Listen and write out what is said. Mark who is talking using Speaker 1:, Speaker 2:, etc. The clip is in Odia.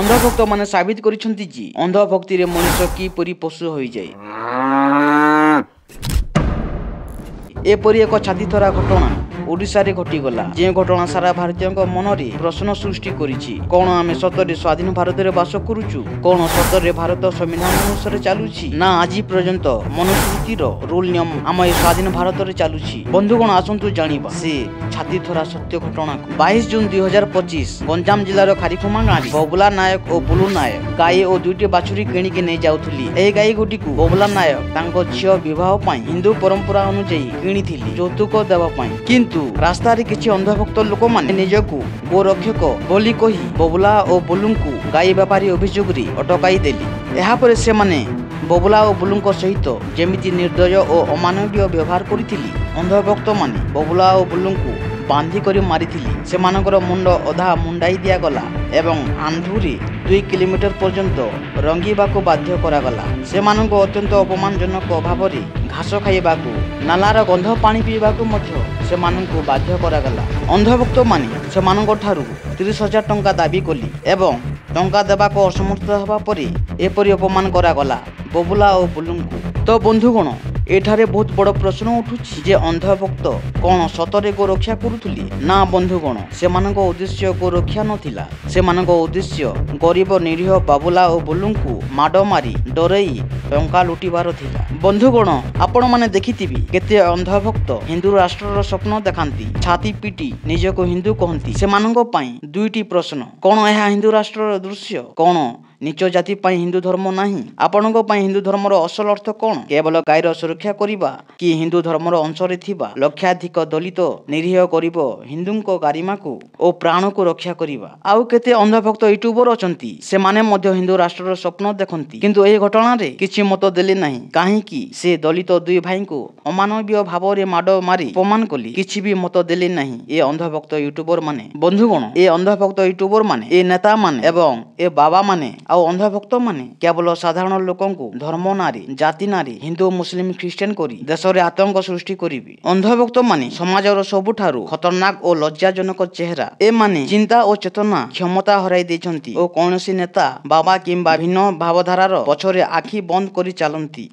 Speaker 1: ଅନ୍ଧଭକ୍ତମାନେ ସାବିତ କରିଛନ୍ତି ଯେ ଅନ୍ଧଭକ୍ତିରେ ମଣିଷ କିପରି ପଶୁ ହୋଇଯାଏ। ଏପରି ଏକ ଛାତିଥରା ଘଟଣା ଓଡ଼ିଶାରେ ଘଟିଗଲା, ଯେଉଁ ଘଟଣା ସାରା ଭାରତୀୟଙ୍କ ମନରେ ପ୍ରଶ୍ନ ସୃଷ୍ଟି କରିଛି। କ'ଣ ଆମେ ସତରେ ସ୍ୱାଧୀନ ଭାରତରେ ବାସ କରୁଛୁ? କ'ଣ ସତରେ ଭାରତ ସମ୍ବିଧାନ ଅନୁସାରେ ଚାଲୁଛି, ନା ଆଜି ପର୍ଯ୍ୟନ୍ତ ମନୁସ୍ମୃତିର ରୁଲ ନିୟମ ଆମ ଏ ସ୍ୱାଧୀନ ଭାରତରେ ଚାଲୁଛି? ବନ୍ଧୁଗଣ, ଆସନ୍ତୁ ଜାଣିବା ସେ ଛାତିଥରା ସତ୍ୟ ଘଟଣାକୁ। 22 ଜୁନ 2025 ଗଞ୍ଜାମ ଜିଲ୍ଲାର ଖାରିଖୁମା ଗାଁରେ ବବୁଲା ନାୟକ ଓ ବୁଲୁ ନାୟକ ଗାଈ ଓ ଦୁଇଟି ବାଛୁରୀ କିଣିକି ନେଇ ଯାଉଥିଲେ। ଏହି ଗାଈ ଗୁଟିକୁ ବବୁଲା ନାୟକ ତାଙ୍କ ଝିଅ ବିବାହ ପାଇଁ ହିନ୍ଦୁ ପରମ୍ପରା ଅନୁଯାୟୀ କିଣିଥିଲେ ଯୌତୁକ ଦେବା ପାଇଁ। କିନ୍ତୁ ରାସ୍ତାରେ କିଛି ଅନ୍ଧଭକ୍ତ ଲୋକମାନେ ନିଜକୁ ଗୋରକ୍ଷକ ବୋଲି କହି ବବୁଲା ଓ ବୁଲୁଙ୍କୁ ଗାଈ ବେପାରୀ ଅଭିଯୋଗରେ ଅଟକାଇ ଦେଲେ। ଏହାପରେ ସେମାନେ ବବୁଲା ଓ ବୁଲୁଙ୍କ ସହିତ ଯେମିତି ନିର୍ଦ୍ଦୟ ଓ ଅମାନବୀୟ ବ୍ୟବହାର କରିଥିଲେ, ଅନ୍ଧଭକ୍ତମାନେ ବବୁଲା ଓ ବୁଲୁଙ୍କୁ ବାନ୍ଧି କରି ମାରିଥିଲେ। ସେମାନଙ୍କର ମୁଣ୍ଡ ଅଧା ମୁଣ୍ଡାଇ ଦିଆଗଲା ଏବଂ ଆଣ୍ଠୁରେ 2 କିଲୋମିଟର ପର୍ଯ୍ୟନ୍ତ ରଙ୍ଗିବାକୁ ବାଧ୍ୟ କରାଗଲା। ସେମାନଙ୍କୁ ଅତ୍ୟନ୍ତ ଅପମାନଜନକ ଭାବରେ ଘାସ ଖାଇବାକୁ, ନାଲାର ଗନ୍ଧ ପାଣି ପିଇବାକୁ ମଧ୍ୟ ସେମାନଙ୍କୁ ବାଧ୍ୟ କରାଗଲା। ଅନ୍ଧଭକ୍ତମାନେ ସେମାନଙ୍କ ଠାରୁ 30,000 ଟଙ୍କା ଦାବି କଲେ ଏବଂ ଟଙ୍କା ଦେବାକୁ ଅସମର୍ଥ ହେବା ପରେ ଏପରି ଅପମାନ କରାଗଲା ବବୁଲା ଓ ବୁଲୁଙ୍କୁ। ତ ବନ୍ଧୁଗଣ, ଏଠାରେ ବହୁତ ବଡ଼ ପ୍ରଶ୍ନ ଉଠୁଛି ଯେ ଅନ୍ଧଭକ୍ତ କ'ଣ ସତରେ ଗୋରକ୍ଷା କରୁଥିଲେ? ନା ବନ୍ଧୁଗଣ, ସେମାନଙ୍କ ଉଦ୍ଦେଶ୍ୟ ଗୋରକ୍ଷା ନଥିଲା। ସେମାନଙ୍କ ଉଦ୍ଦେଶ୍ୟ ଗରିବ ନିରୀହ ବାବୁଲା ଓ ବୁଲୁଙ୍କୁ ମାଡ଼ ମାରି ଡରେଇ ଟଙ୍କା ଲୁଟିବାର ଥିଲା। ବନ୍ଧୁଗଣ, ଆପଣମାନେ ଦେଖିଥିବେ କେତେ ଅନ୍ଧଭକ୍ତ ହିନ୍ଦୁ ରାଷ୍ଟ୍ରର ସ୍ୱପ୍ନ ଦେଖାନ୍ତି, ଛାତି ପିଟି ନିଜକୁ ହିନ୍ଦୁ କହନ୍ତି। ସେମାନଙ୍କ ପାଇଁ ଦୁଇଟି ପ୍ରଶ୍ନ: କ'ଣ ଏହା ହିନ୍ଦୁ ରାଷ୍ଟ୍ରର ଦୃଶ୍ୟ? କ'ଣ ନିଚ ଜାତି ପାଇଁ ହିନ୍ଦୁ ଧର୍ମ ନାହିଁ? ଆପଣଙ୍କ ପାଇଁ ହିନ୍ଦୁ ଧର୍ମର ଅସଲ ଅର୍ଥ କ'ଣ? କେବଳ ଗାଈର ସୁରକ୍ଷା କରିବା କି ହିନ୍ଦୁ ଧର୍ମର ଅଂଶରେ ଥିବା ଲକ୍ଷାଧିକ ଦଳିତ ନିରୀହ ଗରିବ ହିନ୍ଦୁଙ୍କ ଗାରିମାକୁ ଓ ପ୍ରାଣକୁ ରକ୍ଷା କରିବା? ଆଉ କେତେ ଅନ୍ଧଭକ୍ତ ୟୁଟ୍ୟୁବର ଅଛନ୍ତି, ସେମାନେ ମଧ୍ୟ ହିନ୍ଦୁ ରାଷ୍ଟ୍ରର ସ୍ୱପ୍ନ ଦେଖନ୍ତି, କିନ୍ତୁ ଏହି ଘଟଣାରେ କିଛି ମତ ଦେଲେ ନାହିଁ। କାହିଁକି ସେ ଦଳିତ ଦୁଇ ଭାଇଙ୍କୁ ଅମାନବୀୟ ଭାବରେ ମାଡ଼ ମାରି ଅପମାନ କଲେ? କିଛି ବି ମତ ଦେଲେ ନାହିଁ ଏ ଅନ୍ଧଭକ୍ତ ୟୁଟ୍ୟୁବର ମାନେ। ବନ୍ଧୁଗଣ, ଏ ଅନ୍ଧଭକ୍ତ ୟୁଟ୍ୟୁବର ମାନେ, ଏ ନେତା ମାନେ ଏବଂ ଏ ବାବା ମାନେ ଆଉ ଅନ୍ଧଭକ୍ତ ମାନେ କେବଳ ସାଧାରଣ ଲୋକଙ୍କୁ ଧର୍ମ ନାଁରେ, ଜାତି ନାଁରେ ହିନ୍ଦୁ, ମୁସଲିମ, ଖ୍ରୀଷ୍ଟିଆନ କରି ଦେଶରେ ଆତଙ୍କ ସୃଷ୍ଟି କରିବେ। ଅନ୍ଧଭକ୍ତ ମାନେ ସମାଜର ସବୁଠାରୁ ଖତରନାକ ଓ ଲଜ୍ଜାଜନକ ଚେହେରା। ଏମାନେ ଚିନ୍ତା ଓ ଚେତନା କ୍ଷମତା ହରାଇ ଦେଇଛନ୍ତି ଓ କୌଣସି ନେତା, ବାବା କିମ୍ବା ଭିନ୍ନ ଭାବଧାରାର ପଛରେ ଆଖି ବନ୍ଦ କରି ଚାଲନ୍ତି।